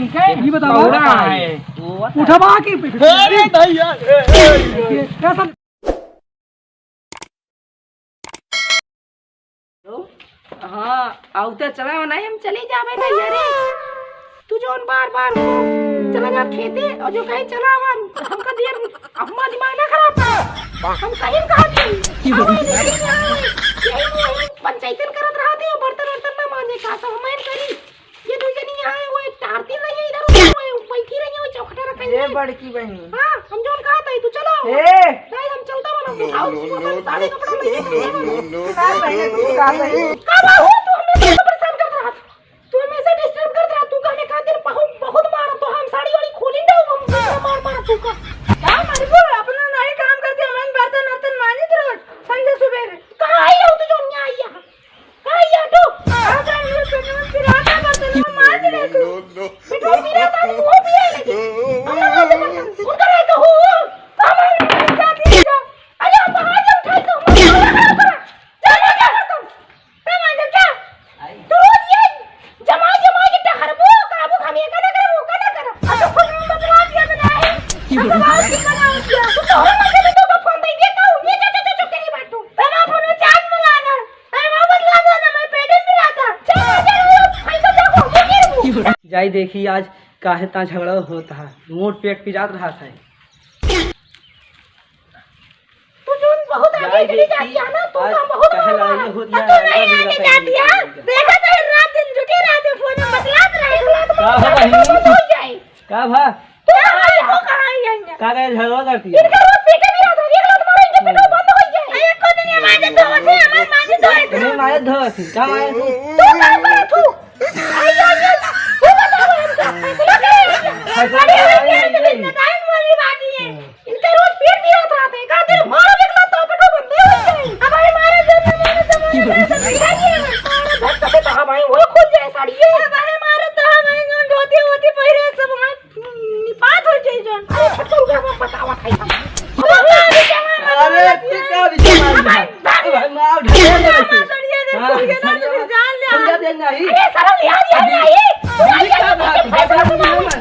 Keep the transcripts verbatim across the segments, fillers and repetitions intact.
ठीक है, ये बतावा। कौड़ा है। उठवा के अरे भैया, ए, ए, ए। ये कैसा? हाँ, आउते चला नहीं, हम चली जाबे नहीं, अरे। तू जौन बार बार चला जा खेते और जो कहीं चला आवा, हमका दिया, अपना दिमाग ना खराब कर। हम सही में कहत हई। यही, यही पंचायतन करत रहत है, बर्तन वर्तन ना मांजे का, सब हमारे करी। ये दू जनी यहाँ है, वो एक टारती रही है इधर उधर, वो बैठी रही है, वो चौखटा रखा ये है। बड़की बहनी। हाँ, हम जौन कहत हई, तू चलो। ए! नहीं, हम चलता वाला, उठाओ, उठाओ, साड़ी कपड़ा में ये ना बहनी, तू का बहू, तू हमें परेशान करत रहत। तू हमेशा disturb करत रहा, तू कहने खातिर बहुत, बहुत मारब तो हम साड़ी वाड़ी खोली ना, हम मार मार तू का। का मारबो? अपना नहीं काम करती, हमन बर्तन वर्तन मांजत रहो संझा सुबेरे। कहाँ आई रहो तू जो नहीं आई यहाँ? कहाँ आई यहाँ तू? कहाँ का मुंह पे मुंह पिराता बर्तन मांज ले तू। पिटो पिराता, मुंह पिए लगे। हम ना मांजे बर्तन। उनका रहे तो हो। हम नहीं जाती जा। अरे हम बाहर जाओ, उठाई तो हम। चल, चल, चल। का मांजब का? तू रोज ये जमा जमा के टहरबो, कहबो हम ये का ना करब, वो का ना करब। अब तो फोन में बतला दिया तो नहीं। अब तो बात की बना दिया। तू तो हर मजे में तो फोन दे दिया, कहूँ, ये चुप, चुप, चुप, चुप, तेरी बात तू। मैं वहाँ फोन में चार्ज में लगा। मैं वहाँ बतला दो ना, मैं पेट में पिराता। चल, चल, चल, वो भाई को देखो, वो गिर वो। जाई देखी आज काहे ता झगड़ा होता है, मोट पेट पिरात रहा था। तू जौन बहुत आगे जाए चली देखी, जाती है ना, तू आज तो बहुत कहला मामा। ये होत अब ना, तू नहीं आगे आगे जाती है। देखा तो रात दिन जुटी रहती है, फोन में बतलात रहे। का हो बहिनी? हो जाए। का भा? तू कहाँ है? तू कहाँ है यहाँ? का कहे झगड़ा करती है? इनका रोज पेटे भी रहता है, एक रात मारो, इनके पेटवा बंद हो जाए। अरे, खुद नहीं माने तो होते, हमारे माने तो है। नहीं माने तो होते, का माने तू? तू का करे तू? आई, आई, आई, तू बता हमका। अरे, अरे, अरे, अरे, बताए वाली बात ही है। इनका रोज पेट पिरात रहते हैं, का दिन मारो निकला तो पेटो बंदे हो गए। अब हमारे जन्म में तो हमारे घर से तो हमारे वो खुल जाए साड़ी ये। अब हमारे तो हमारे जो धोती वोती पहरे सब हमारे निपात हो जाए जौन। अरे छोटका रुका, हम बतावा था हम। अरे तू का विचार है? भाई, भाई, मार ढेर ले। हाँ, सड़िया दे, सड़िया दे, जान ले। सड़िया दे नहीं। अरे सरम लिया दिया नहीं। अरे का बात है? फैसला तो नहीं मान।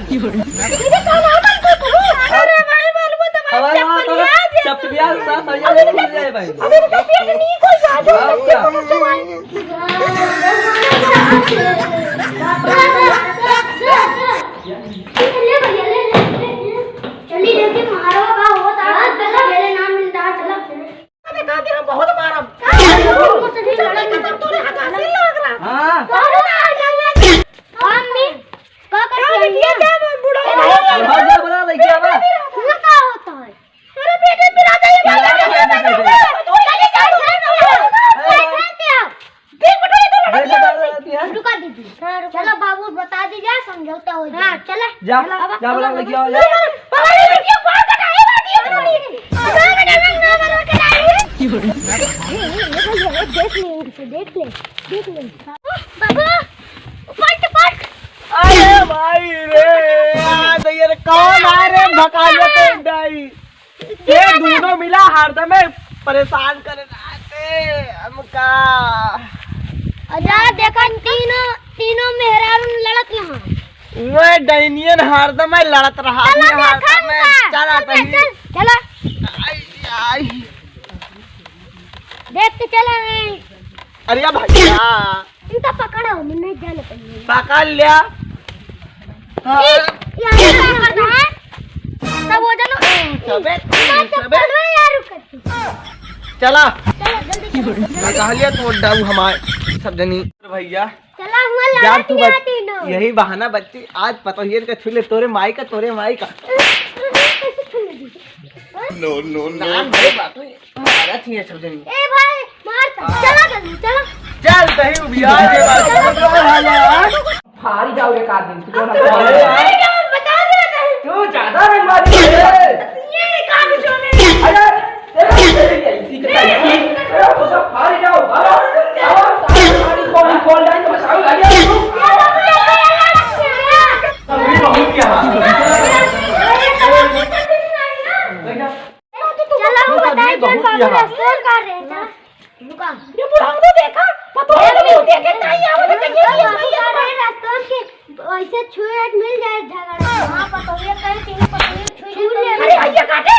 अरे भाई, बोलबो तो भाई, हमारे वहाँ चप्पल तो लिया दिया। चप्पल लिया, साथ सड़िया दे, खुल जाए भाई। अबे तो पेट नहीं खोल जा, जो आओ क्या? ले भैया, ले, ले, ले, ले। चली जल्दी मारो का होता है, चला, मेरे नाम मिलता है, चला। अबे का दिन हम बहुत मारब। का दिन हम बहुत मारब? चला, चला, तोरे हाथ से लाग रहा। हाँ। कौन आ जाएगा? हम भी का करते हैं? बिटिया क्या बूढ़ा हो गया? बुढ़ा हो गया, बुढ़ा हो गया। ये का होता है? अरे बेटे, पिला दे, ये पिला दे, पिला दे, पिला दे। तू चली जा, तू चली जा। ए, ए, ए, देख बेटा, ये तो लड़की है। रुका दीदी। हाँ, रुका। चलो बाबू, बता दीजिए, समझौता हो जाए। हाँ, चला। जा, चला, जा, बोला, लेके आओ, जा। बाबा, ये लड़की को बाहर कटा, ये बात, ये लड़की। बाबा, ये लड़की को बाहर कटा, ये। ये, ये, ये, ये, देख ले इनसे, देख ले, देख ले। बाबू, पट, पट। अरे भाई रे, आ तो ये रे, कौन आ रे, भका लेते डाई। ये दोनों मिला हरदम परेशान करे रहते हमका। अजा देखा तीनों, तीनों मेहरारू लड़त रहा। वो डैनियन हरदम लड़त रहा, चला ये देखा हरदम इनका। चला चल, तही। चल, चला। आई, आई। देख के चला रे। अरे भैया। इनका पकड़ो, मैं नहीं जाने पाऊंगी। पकड़ लिया। हाँ। ए, यहाँ पे पकड़ रहा है। सब हो जानो। सबे, मैं तो सबे। पकड़ रहा यार, रुक। चला। चलो, जल्दी चलो। मैं कहा लिया तोड़ डाऊ हमार सब जनी। भैया। चला हुआ लड़ा यार, तू दिया बच-, तीनों। यही बहाना बच्ची, आज पतोहियन का छू ले, तोरे माई का, तोरे माई का। कैसे छू ले दी? No, no, no। नाम है बात हुई। मारा थी ये सब जनी। ए भाई, मार तो। चला जल्दी, चला। चल, तही उबिया रे बात। चला, चला, चला। फारी जाओ एक आदमी, तू कौन अब तो है? फारी जाओ, बता दे तू। तू ज्यादा रंगबाजी है। ये काम जो ने। अरे, तेरा, तेरी ऐसी के ऐसी। अरे, वो सब फारी जाओ, भागो। आओ, सारी फारी कौन, कौन डाल के बचाओ, भाई, तू। अभी बहुत क्या? बैठा। चला, हम बताए, चल, बाबू, रेस्टोरेंट का रहे, चला। रुका। ये बुढ़ाऊ तो देखा, पता ये नहीं, देखे नहीं, आवत है, ये बाबू का रहे, रेस्टोरेंट के, वो ऐसे छुए के मिल जाए झगड़ा। हाँ, पतोहिया कहे कि पतोहिया छुए छू ले। अरे भैया काटे।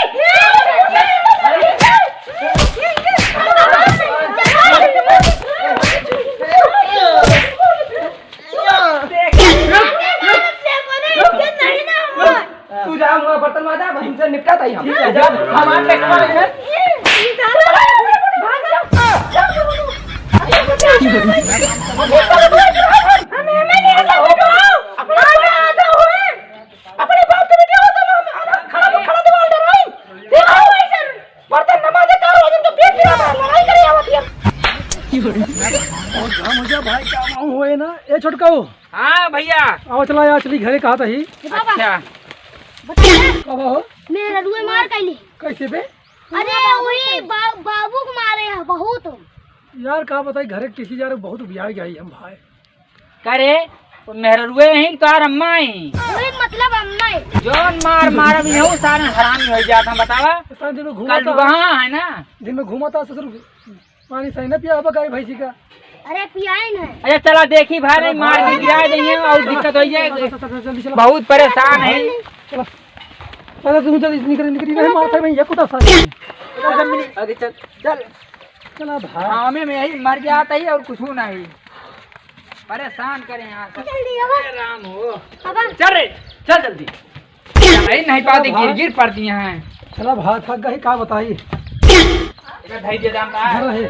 तू जा, वहाँ बर्तन माजा, वहीं से निपटा था हम। ठीक है, जा। हमारे पे कौन है? अपने बाप के बेटे हो तो हम खड़ा, खड़ा दीवार डराई। बर्तन न माजे का, रोज इनका पेट पिरात है, लड़ाई करे आवत है। बहुत काम हो गया भाई, काम होए ना। ए छोटका हो। हाँ भैया। आओ चला यार, चली घरे कहा था ही। ए बाबा। अच्छा। बता ना। कब हो? मेरा रुए मार कैली। कैसे बे? अरे वही बा-, बाबू को मारे हैं बहुत। यार का बताई, घरे किसी यार बहुत बियाह गई हम भाई। का रे, वो मेहररुए ही तो यार अम्मा ही। वही मतलब अम्मा ही। जौन मार मारब ही हूँ, सारे हरामी हो जात हम, बतावा। इतना दिन में घूमा कल था। वहाँ है ना। दिन में घूमा था ससुर, पानी सही ना पिया होगा गाय भैंसी का। अरे पियाई ना। अच्छा चला देखी भाई, नहीं मार के गिरा देंगे और दिक्कत हो जाए। चला, चला, चला, जल्दी चला। बहुत परेशान है। चला। अरे तुम चल, निकल, निकल, नहीं मारता है भैया, कुत्ता साथ। आगे चल, चल। चला भाई। हाँ, हमें, में यही मर गया था ही और कुछ नहीं। परेशान करे यहाँ सब। जल्दी आवा। अरे राम हो। अब हम चल रे, चल जल्दी। नहीं, नहीं पाती, चला गिर, भाई। गिर पड़ती हैं। चला भाई, थक गई, का बताई। इधर धई दे दाम का। इधर है।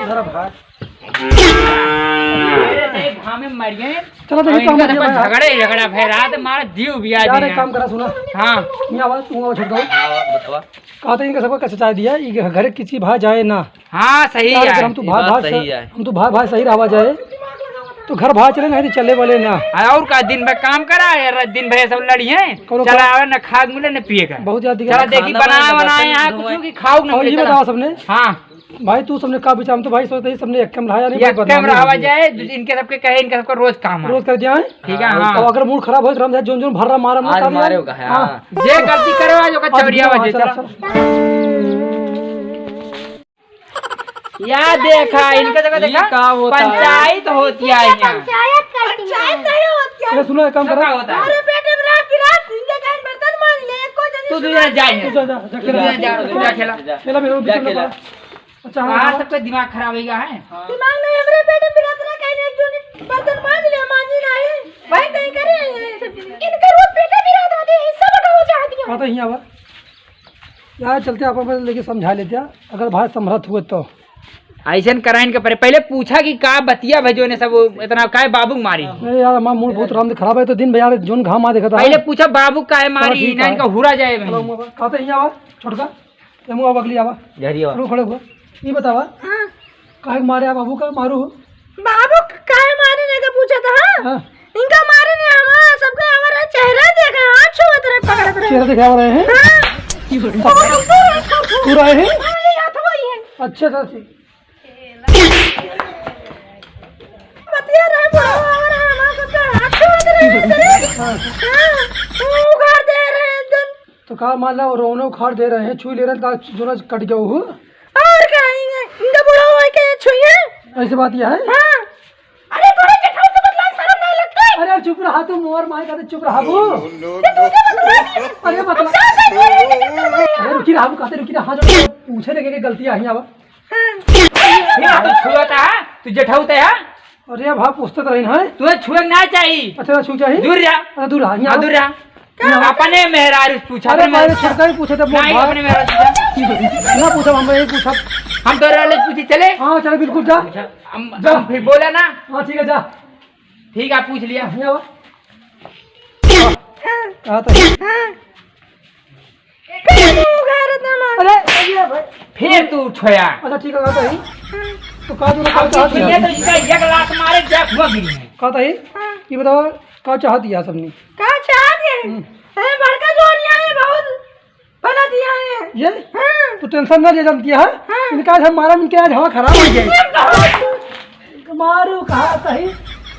इधर भाई। अरे, नहीं, भामे मर गए। चलो, तो और ये काम इनका कर तो दिया भाई। झगड़े, झगड़ा भय रात मार दियो भी आज यार, एक यहाँ। काम करा, सुना। हाँ। ये आवाज, तू आवाज छोड़ दो। हाँ, बतावा। कहा तो इनका सबका कच्चा चाय दिया, ये घर किसी भाई जाए ना। हाँ, सही यार, है। अगर हम तो ये भाई, बात भाई सही स-, है। हम तो भाई, भाई सही रहा जाए, तो घर भाई चले नहीं, तो चले वाले ना। हाँ, और का, दिन भर काम करा है, रात दिन भर सब लड़ी हैं। कौनो चला काम आवे, न खाए मिले, न पिए का। बहुत ज्यादा चला दिक्कत। देखी, खाना बनाए, बनाए बनाए, यहाँ धोए। कुछ की खाओ न और मिले, ये चला। बताओ सबने। हाँ। भाई, तू सबने का विचार? हम तो भाई सोचते ही सबने एक कैमरा है, नहीं ये भाई बदनामी कैमरा आवा होगी। जाए, इनके सबके कहे, इनके सबका रोज काम है। रोज कर दिया है? ठीक है, हाँ। हाँ। तो अगर मूड खराब हो, तो हम जाए, जोन जोन भर्रा मारा, हम आज कर दिया। मारे होगा, हाँ। हाँ। जे गलती करे, आज ओकर आज चौरिया हो जाए, चला, चला। चला। या देखा, इनका जगह ये देखा, का होता है? पंचायत होती है यहाँ। पंचायत करती है। पंचायत नहीं होती है। अरे सुनो, एक काम तो करो। का होता है? अरे पेट में रात की रात, इनके कहीं बर्तन मांज ले, कोई जल्दी तू सुना दूसरा जा दे। यहाँ। तू जा, जा, जा, तू खेला। दूसरा जा, तू जा खेला। खेला मेरे को जा बीच में खेला। पकड़ा। अच्छा, हाँ, हाँ, हाँ। सबका दिमाग खराब हो गया है। हाँ। दिमाग नहीं, हमरे पेट में पिरात ना, कहीं एक दो दिन बर्तन मांज ले, मांजी नहीं। भाई, कहीं करे, ये सब चीजें। इनका रोज पेट में पिरात होती है, सब का हो जाती है। हाँ, तो यहीं आवा। यार, चलते आप अपन लेके समझा लेते हैं, अगर भाई समरथ हुए तो। ऐसन कराइन के परे, पहले पूछा कि का बतिया भाई, जो ने सब इतना काय बाबू मारी। अरे यार, हमारा मूड बहुत राम खराब है, तो दिन भर यार, जोन घाम आ देखा था। पहले पूछा बाबू काय चलो, मारी, ठीक ना है। इनका हुरा जाए भाई। चलो, मुआ, कहाँ पे यहीं आवा, छोटका? ये मुआ बगली आवा। जहरी आवा। रुक, खड़े हुआ। ये बतावा। हाँ। काहे मारे आप बाबू का मारू? बाबू क-, काहे मारे नहीं तो पूछा था, हाँ? हाँ। इनका मारे नहीं, हमारा सबका हमारा चेहरा देखे, हाथ छुअत रहे, पकड़त रहे। चेहरा देखे आ रहे हैं? हाँ। तू रहे हैं? हाँ, ये हाथ वही है। अच्छा, अच्छा, ठीक। बतिया रहे, बुढ़वा आ रहा है, हमारा सबका हाथ छुअत रहे, हाँ। हाँ, वो उघार दे रहे हैं, एकदम। तो का मान ला, रोने उखाड़ दे रहे हैं, छुई ले रहे हैं, तो जोना कट गया वो। और का, इनका बुढ़वा होई के छुई है? ऐसी बात यह है? हाँ। अरे, थोड़ा जेठाऊ से बतला, शर्म नहीं लगती? अरे, चुप रहा तू, मोर माई का तो चुप रहा तू। ये तू से बतला नहीं। अरे, बतला। अब जा, जा, जा, जा, जा, जा। अरे, रुकी रहा, कहते रुकी रहा, हाँ, जो पूछे देखे के गलती आई अब। हाँ। ये तो छुआ था, तू जेठाऊ था, हाँ? अरे, भाई, पूछते तो रही ना। तुझे छुए ना चाहिए। अच्छा, छू चाहिए? दूर जा। अरे, दूर रहा, यहाँ हाँ, दूर रहा। का? अपने मेहरारू से पूछा, अरे अपने भाई, मेहरारू से छोटका ही पूछा था, नहीं, भाई। अपने मेहरारू से पूछा। ना पूछा, हम यही पूछा। हम तो रहले पूछी, चले? हाँ, चले, बिल्कुल, जा। पूछा। हम, जा। हम फिर बोला ना। हाँ, ठीक है, जा। ठीक है, पूछ लिया। यहाँ आ। कहा था? अरे, ये भाई। फिर तू उठोया। अच्छा, ठीक है, कहा था ही। तो कहा तू ना, अब कहा तू था? ये तो इनका एक लात मारे, जा हुआ गिरी है। कहा था ही? हाँ। ये बताओ, का चाहत या सबने? का चाहत है? हम्म। अरे बड़का जोनिया है, बहुत बना दिया है। ये? हाँ। तू टेंशन ना ले, जानती है, हाँ? हाँ। इनका आज हम मारा, इनके आज हवा खराब हो जाए। मारू कहा सही।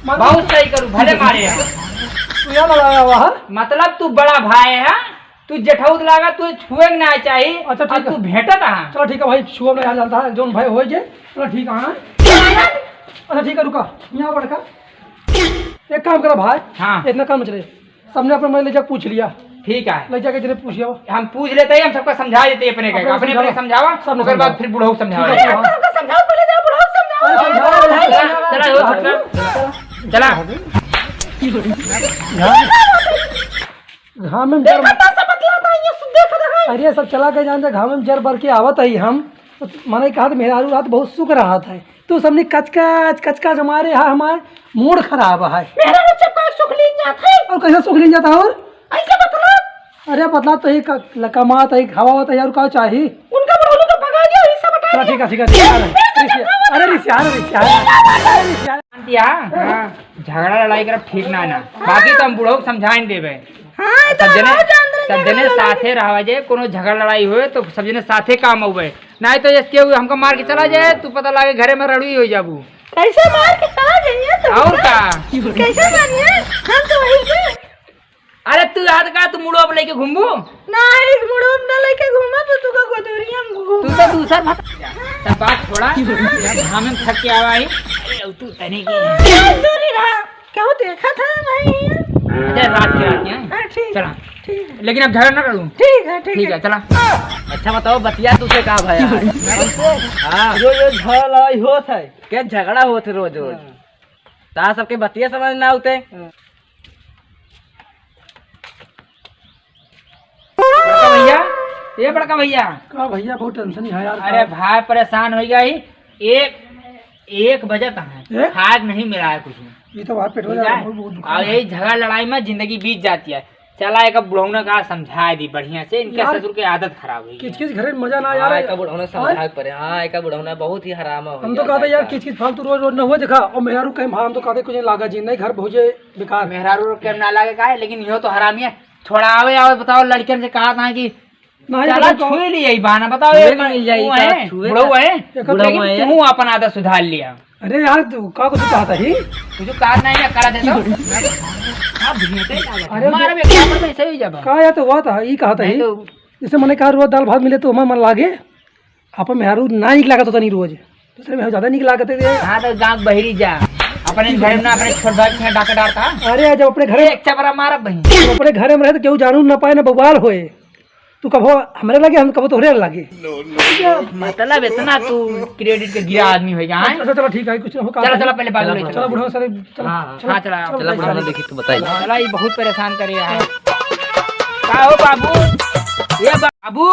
मारू। बहुत सही करू, भले मारे हैं। तू यहाँ लगाया हुआ है? मतलब तू बड़ा भाई है, तू जेठौत लागा, तू छुए के ना चाही। अच्छा, ठीक और है। तू भेंटत है। चलो ठीक है भाई, छुआ में आ जानता है, जोन भाई हो जे। चलो ठीक है, हाँ? अच्छा ठीक है, रुका, यहाँ बड़का। एक काम करा भाई, हाँ। इतना काम न चले, सबने अपने मन ले जाके पूछ लिया। ठीक है। ले जाके जने पूछ लिया। हम पूछ लेते हैं, हम सबका समझा देते हैं अपने का, अपने अपने समझावा। अपने अपने समझावा, सब ओकर बाद समझावा। फिर बुढ़ऊ समझावा। ठीक है, हाँ। तुमको समझाओ, पहले जाओ, बुढ़ऊ समझाओ। अरे समझाओ, समझाओ, समझाओ। चला, चला, चला। चला। घाम में जर देखा तो सब बतलाता है, ये सब देख रहा है। अरे सब चला के जान दे, घाम में जर बर के आवत है हम। तो मने कहा तो मेहरारू रात बहुत सुख रहा था। तू सबने कचकच, कचकच हमारे यहाँ, हमार मूड खराब है। मेहरारू चुपका सुख लीन जात है। और कैसे सुख लीन जाता है और? ऐसे बतला। अरे बतला तो ही क-, ल-, कमात है, हवा होता है यार, का चाही? उनका बुढ़ऊ का भगा दिया, ऐसा बताइए। चला, ठीक है, ठीक है, ठीक है। अरे रिसिया, अरे रिसिया, अरे रिसिया, अरे रिसिया। शांति, हाँ? हाँ। झगड़ा लड़ाई करब ठीक ना ना, बाकी तो हम बुढ़ऊ के समझाइन देबे। हाँ, ये तो सब जने, बहुत जानते हैं सब जने झगड़ा लड़ाई। साथे रहवा जे, कोनो झगड़ा लड़ाई होए तो सब जने साथे काम आवे। नाहीं तो जैसे केहू हमका मार के चला जाए, तू पता लागे घरे में रड़ुई हो जाबू। कैसे मार के चला जाइए तो? और का? कैसे मारिए? हम तो वही थे। अरे तू याद का, तू मुड़ो अब लेके घूमबू? नाहीं, मुड़ो अब ना लेके घूमा, तो तू का गोदरिया में घूमा। तू तो दूसर भत-, तब बात छोड़ा, हम थक के आवा ही। अरे तू तनी के। ए, दूरी रहा। क्या वो देखा था भाई? अरे रात के, रात के, हैं? हाँ, ठीक। चला। ठीक है। लेकिन अब झगड़ा ना करूँ। ठीक है, ठीक ठीक है। है, चला। अच्छा बताओ, बतिया तुझसे का भया है? हाँ। जो ये झगड़ा लड़ाई होत है, क्या झगड़ा होत है रोज रोज? हाँ। ता सबके बतिया समझ ना आउते। हाँ। बड़का भैया, ए बड़का भैया। का भैया, बहुत tension ही है यार। अरे भाई, परेशान हो गया ही। एक, एक बजे तक है, ए? खाए नहीं मिला है कुछ। ये तो बात पेटवा ठीक है? बहुत, बहुत दुख और है। यही झगड़ा लड़ाई में जिंदगी बीत जाती है। चला एक बुढ़ौना का समझा दी बढ़िया से, इनके यार, ससुर के आदत खराब हुई है। किच किच घरे में मजा ना यार। हाँ, एका बुढ़ौना समझा के परे। हाँ, एका बुढ़ौना बहुत ही हरामा हो हम तो गया कहते यार, भाई। किच किच फालतू रोज रोज न हो देखा। और मेहरारू कहे, हम तो कहते कुछ लागा जी, नहीं घर भौजे बेकार। मेहरारू के ना लागे का है, लेकिन यो तो हरामी है। थोड़ा आवे, आवे, बताओ, लड़कियन से कहा था कि नहीं, चला, बताओ। छुए लिए ही बहाना, बताओ, छुए ये के मिल जाई, वो का है, छुए बुढ़ऊ का? है, एक बुढ़ऊ लेकिन है। तू अपन आदत सुधार लिया। अरे यार, तू का कुछ कहता ही? कुछ कहा नहीं, मैं करा देता हूँ। हाँ, भीते क्या करता? अरे, मार में क्या पड़ता है, सही जब। का यार, तो हुआ था, ई कहा था नहीं ही? तो जैसे मने कहा, रोज दाल भात मिले तो हमार मन लागे। अपन मेहरारू ना निक लागत होता नहीं रोज, दूसरे में ज्यादा निक लागत है। हाँ, तो गाँव बहरी जा, अपने घर में ना, अपने छोट भाई के यहाँ डाका डारता। अरे, जब अपने घर में एक चपरा मारा बहिन। जब अपने घर में रहे तो केहू जानू ना पाए, ना बवाल होए। तू कबो हमरे लगे, हम कबो तोहरे लगे। मतलब इतना तू credit के गिरा आदमी हो गया है। अच्छा, चलो ठीक है, कुछ ना हो, चला, चला, पहले बाबू ले चला, चला। बुढ़ा सारे, चला, हाँ, हाँ, चला, हाँ, चला, चला, चला, बुढ़ा चला। देखी, तू बताई। चला, ये बहुत परेशान करे है। का हो बाबू? ये बाबू,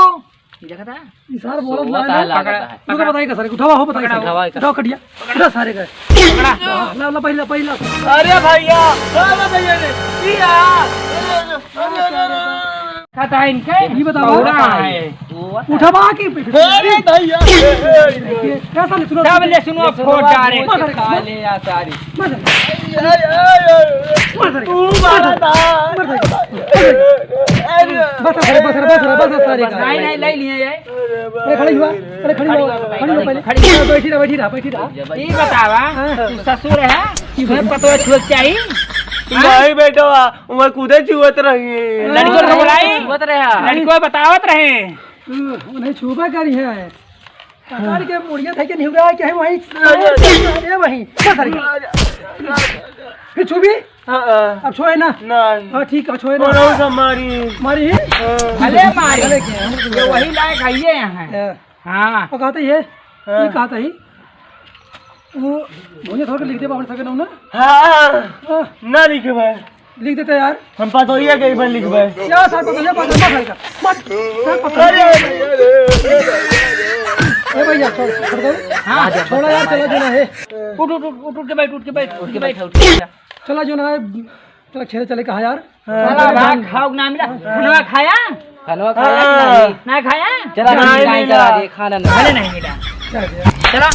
ये देखा था? ई सार बोलत सोवत ना है, है, लागत पकड़ा, है। तू तो बताई का सारे, उठावा हो, बताई पकड़ा, सारे। उठावा का। उठाओ कटिया। उठा सारे का। पकड़ा। ला, ला, पहिला, पहिला। अरे भैया, अरे भैया रे, ई यार। अरे, अरे, अरे, अरे, अरे। खाता है इनके? ई बतावा। कौड़ा है। उठावा की। अरे भैया। क्या साले सुनो? सब ले सुनो, ले सुनो, फोड़ डारे। मार सारे, खा ले या सारे। मार सारे। अरे, अरे, अरे। मार सारे। तू मारा था। मार सारे। अरे। बस, बस, बस, बस, बस, सारे का। नहीं, नहीं, ले लिए ये। अरे, खड़ी हुआ, अरे, खड़ी हुआ, खड़ी हुआ पहले। खड़ी हुआ। बैठी रहा, बैठी रहा, बैठी रहा। ई बतावा, हाँ। तू ससुर है? मैं पतवा छुए के चाही? नहीं बेटवा, मैं खुदे छुअत रही। लड़कियों को बुलाई? छुअत रहे। लड़कियों बतावत रहे। तू उन्हें छुबा करी है। पकड़ के मुड़िया थे के निहुरा के है वहीं। अरे वहीं। फिर छुबी? हाँ, हाँ। अब छोए ना? नहीं। हाँ, ठीक है, छोए ना। और और सब मारी। मारी ही? हाँ। भले मारी। भले के, हम ये वही लायक है, ये यहाँ है। हाँ। हाँ। वो कहते ये, हाँ। ये कहते ही, वो मुझे थोड़ा लिख दे, बाबा, सके ना? हाँ। हाँ। ना लिखे भाई। लिख देते यार। हम पतोहिया के एक बार लिखबे। क्या सर, पतोहिया, पतोहिया, पतोहिया का? मत, सर, पतोहिया। अरे, अरे, अरे, अरे, अरे, अरे। ए भैया, छोड़, छोड़ दो। हाँ। छोड़ा यार, चला जो ना है। उठ, उठ, उठ, उठ, उठ के बैठ, उठ के बैठ, उठ के बैठ, उठ के बैठ। चला जो ना है, चला खेले चले कहा यार। हाँ। चला भाग, खाओ ना मिला। खानवा खाया? खानवा खाया कि हाँ। नहीं? ना खाया? चला, नहीं, नहीं, नहीं, करा दे, खाना नहीं। भले नहीं मिला। चला। चला।